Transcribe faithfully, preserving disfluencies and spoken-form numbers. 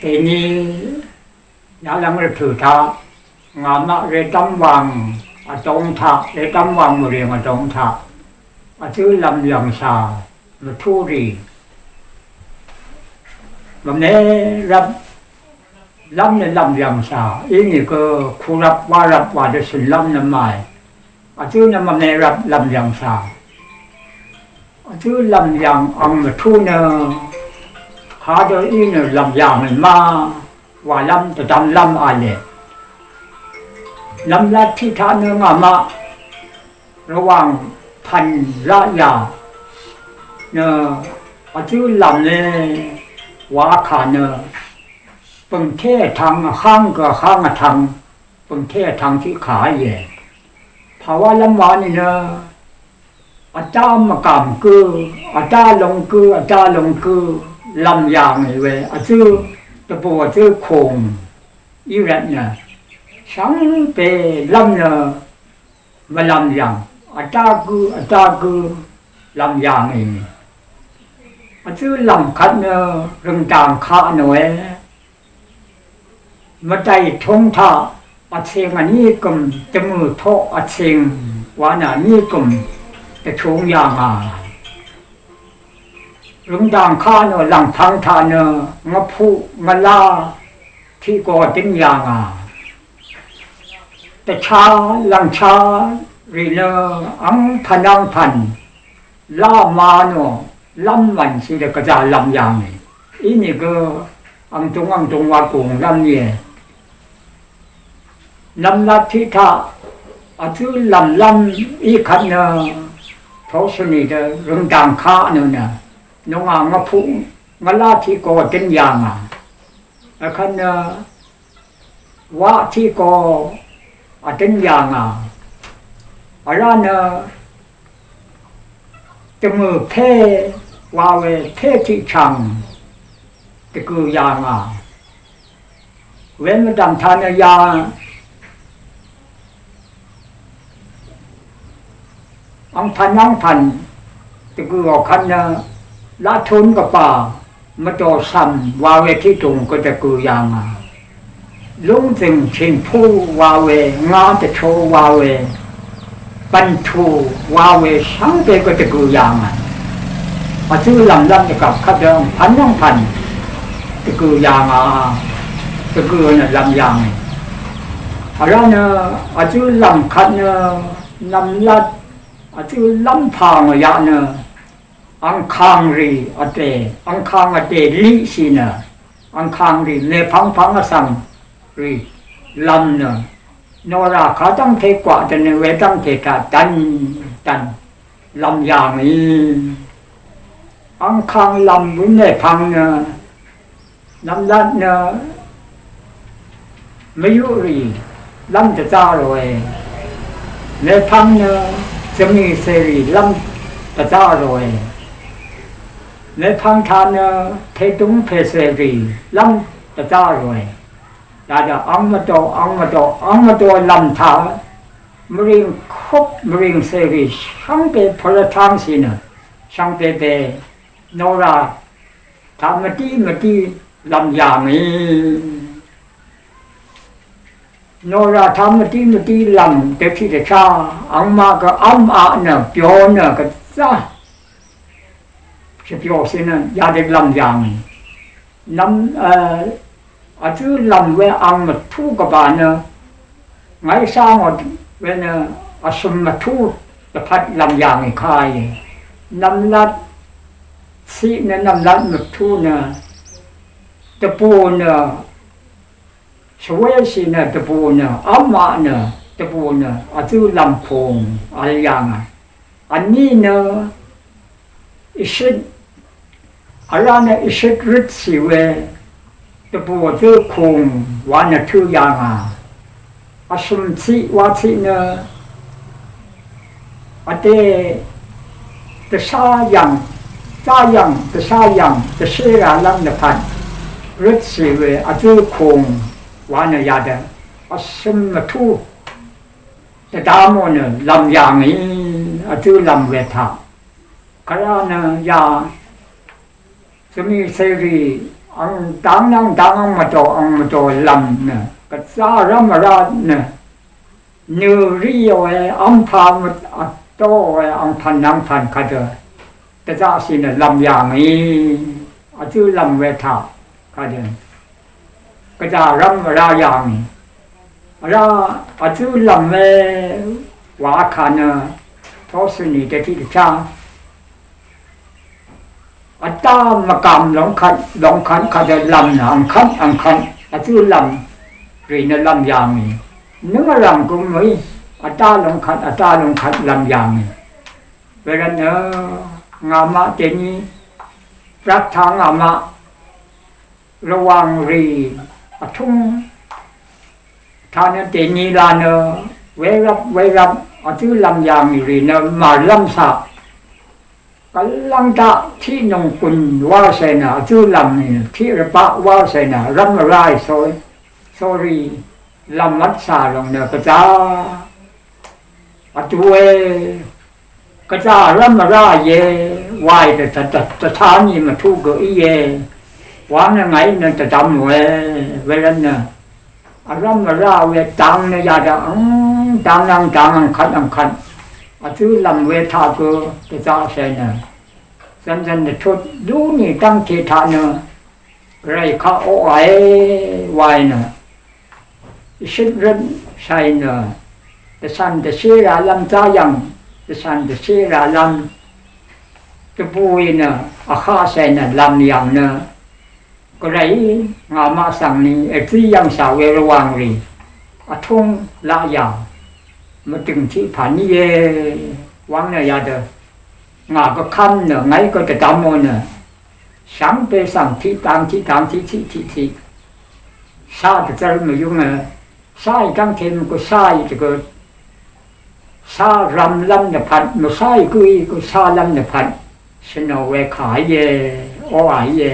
Kèní yalvng rvtø̀ taq ngàmaq rvdv́m wàng vdóng taq, rvdv́m wàng mvrìng vdóng taq vzǿ lv̀m yv̀ngshà mvtúrì mvme rvp lv́m nø lv̀m yv̀ngshà ínìgø kurvp warvp wà dvshø̀n lv́m nø màì. Vzǿ nø mvme rvp lv̀m yv̀ngshà. Vzǿ lv̀m yv̀ng ang mvtú nø kadø í nø lv̀m yv̀ngì má wàlv́m dvdvmlv́m a lè. Nvmlat tiqtaq nø ngàmaq rvwàng pv̀n laqyà nø vzǿ lv̀m nø wakà nø bø̀ngté vtvng vháng gø vháng vtvng bø̀ngté vtvng tiq kà íe. Pàwálv́m wa nìnø vdá mvgàm gǿ, vdá long gǿ, vdá long gǿ lv̀m yà ngì we vzǿ dvbù vzǿ kùng í rvtnø shvngbe lv́m nø mvlv̀m yv̀ng vdá gǿ, vdá gǿ lv̀m yà ngì. Vzǿ lv̀m kvt nø rø̀ngdàng kaq nòe. Mvdv̀ì tūng taq vcing vní gø̀m dvmø̀ toq vcing wa nø vní gø̀m dvtūng yà ngà. Rø̀ngdàng kaq nø lv̀ngpv̄ng taq nø ngvpuq ngvlá tiq go dǿn yà ngà. Dvcha lv̀ngcha rì nø angpv̀n angpv̀n lá ma nò lv́m mv̀n shì dø gvzà lv̀m yà ngì. Inìgø angdung angdung wa gùnglv́m íe. Nvmlat tiqtaq vzǿ lv̀mlv́m í kvt nø toshø̀nì dø rø̀ngdàng kaq nø nø nungà ngvpuq ngvlá tiq go dǿn yà ngà. Vkvt nø waq tiq go vdǿn yà ngà. Vrá nø dvmø̀ pé wa we pé tiq chv̀ng dvgø̀ yà ngà. We mvdv̀m taq nø ya angpv̀n angpv̀n dvgø̀ò kvt nø laqtun gvbà mvdò cv̀m wa we tiqdùng gø dvgø̀ yà ngà. Lúngzø̀ng chìnpú wa we, nga dvcho wa we, bv̀ntù wa we shvngbe gø dvgø̀ yà ngà. Vzǿ lv̀mlv́m dvgvp kvt dø angpv̀n angpv̀n dvgø̀ yà ngà. Dvgø̀ nø lv̀m yà ngà. Vrá nø vzǿ lv̀m kvt nø nvmlat vzǿ lv́m pà ngò yaq nø angkang rì vdè, angkang vdè liqshì nø angkang rì mèpvngpvng vsvng rì lv̀m nø nòrà kadv́ngte gwaq dvnø wedv́ngte taq dv̀n dv̀n lv̀m yà ngì. Angkang lv̀m we mèpvng nø nvmlat nø mvyuqrì lv́m dvzá ròe. Mèpvng nø zvmì cèrì lv́m dvzá ròe. Mèpvng taq nø pèdúng pècèrì lv́m dvzá ròe. Dada ang mvdò, ang mvdò, ang mvdò lv̀m taq mvring kup mvring cèrì shvngbe pvlvtángshì nø shvngbe be nòrà taq mvdí mvdí lv̀m yà ngì. Nòrà taq mvdí mvdí lv̀m dvtiq dvchá angmaq gø v́m aq nø byo nø gvzá shvbyoqshì nø yadø lv̀m yà ngì. Nvm, e, vzǿ lv̀m we ang mvtú gvbà nø ngàí shá ngò we nø vshø̀m mvtú dvpvt lv̀m yà ngì kà íe. Nvmlat ciq nø nvmlat mvtú nø dvbù nø shvwéshì nø dvbù nø v́m aq nø dvbù nø vzǿ lv̀m kùng vl yà ngà. Vní nø ìshøt vrá nø ìshøt røtshì we dvbù vzǿ kùng wa nø tǿ yà ngà. Vshø̀m ciq wa ciq nø vdè dvshá yv̀ng, zá yv̀ng, dvshá yv̀ng, dvshé ralv́m dvpvt røtshì we vzǿ kùng wa nø yadø vshø̀m mvtú dvdvmò nø lv̀m yà ngì, vzǿ lv̀m we taq. Kvrá nø ya zvmì cèrì Ang dang nang dang ang mvdò ang mvdò lv̀m nø gvzà rv́m vrá nø nø ríò e, angpà mvdò e, angpv̀n angpv̀n kadø dvzaqshì nø lv̀m yà ngì. Vzǿ lv̀m we taq kadø gvzà rv́m vrá yà ngì. Vrá vzǿ lv̀m we wà kà nø toshø̀nì dvtiq dvchá vdá mvgàm longkvt longkvt kadø lv̀m nø angkvt angkvt vzǿ lv̀m rì nø lv̀m yà ngì. Nøng vrv̀m gø mø̀í vdá longkvt vdá longkvt lv̀m yà ngì. Wervt nø ngàmaq dèní brvt taq ngàmaq Rvwàng rì vtúng taq nø dèní la nø wervp wervp vzǿ lv̀m yà ngì rì nø màlv́m saq gvlv́ng daq tiq nònggùn wáshè nø vzǿ lv̀m nì tiq rvbaq wáshè nø rv́m vrá ì sóy sórí lv̀m vtsà lòng nø gvzà vdu e gvzà rv́m vrá íe, wàì dvtá ní mvtuq gø íe, wang nø ngàí nø dvdvm we, wervt nø vrv́m vrá we dang nø yadø ang dang ang dang angkvt angkvt vzǿ lv̀m we taq gø dvzaqshì nø zv̀nzv̀n dvtut lú nì dv́ngte taq nø Gvray kaq oqàe wae nø, shøt røt shàì nø, dvcv̀n dvshé ralv́m zá yv̀ng, dvcv̀n dvshé ralv́m dvbùì nø, vhaqshàì nø lv̀m yv̀ng nø, Gvray ngàmaq svng ni èzí yv̀ngshà we Rvwàng rì vtúng laqyà mvdø̀ng tiq pà níe. Wvng nø yadø ngà gvkv́m nø ngàí gø dvdvmò nø, shvngbe svng tiqdang tiqdang tiqtiq tiqtiq shá dvzv́r mvyǿngø, sháì dv́ngte mvgø sháì dvgø, shá rvmlv́m dvpvt, mvsháì gǿí gø shálv́m dvpvt, shvnò we kà íe, oqà íe.